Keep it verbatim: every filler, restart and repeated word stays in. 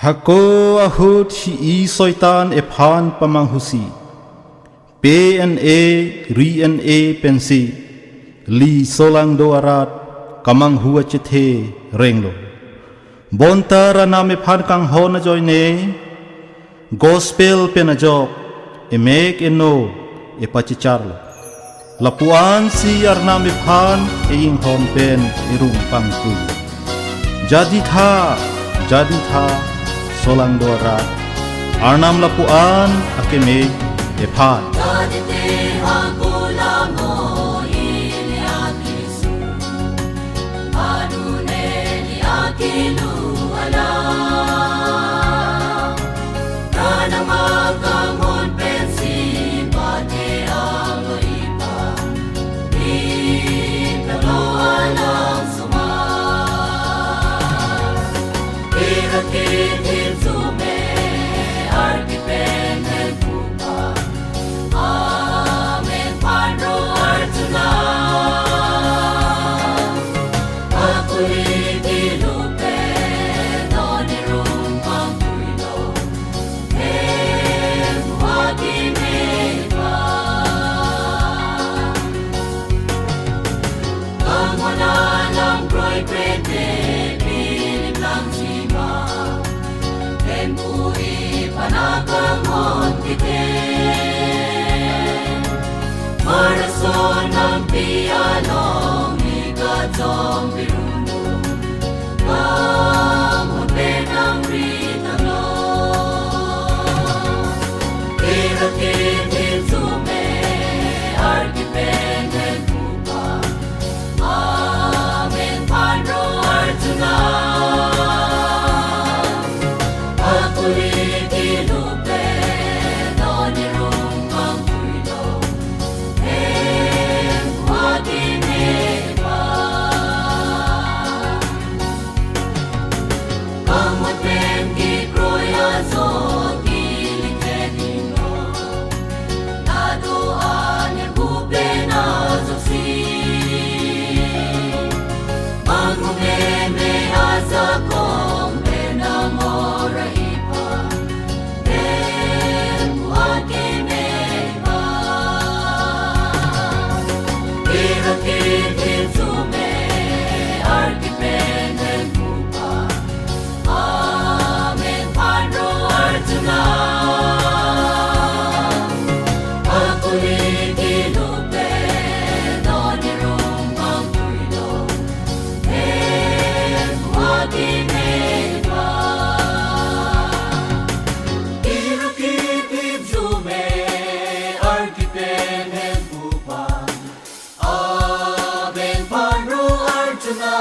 Hako ahut hi-i Soitan ephan pamanghusi, pe en-e, ri en-e pensi, li solangdo arat kamanghu achethe renglo. Bonta Arnam ephan kanghon ajoine, gospel pen ajok, emek eno epachecharlo. Lapuansi Arnam ephan einghon pen erung pangpui. Jaditha, jaditha, solangdo arat, Arnam lapuan akeme ephan. Jadite hako lamo ili akisu, adune ili akilu ala. Arnam akanghon pensi bate ang ipa, italo alang sumar. Ira kitin sume arki pen en pupa, amen panro arjuna. Akuli kilupe doni rung pangpuilo, em buati mepa. Kamonalang kroikrete pilip lang sima, tempu ipan akanghon kite. Marason nangpi along ikachong pirumbu, kamun penang ritanglo. Ira kitin sume arki pen en pupa, amen panro arjuna. Akuli kilupe doni rung pangpuilo, em buati mepa. Kamun pen kikroi aso kilikhe dinglo, ladoan e bupen ajoksi. Mangumeme ajakong pen amora ipa, tempu akeme ipa. Ira kitin sume arki pen en pupa, amen panro arjuna. Akuli kilupe doni rung pangpuilo, em buati mepa. Ira kitin sume arki pen en pupa, amen panro arjuna.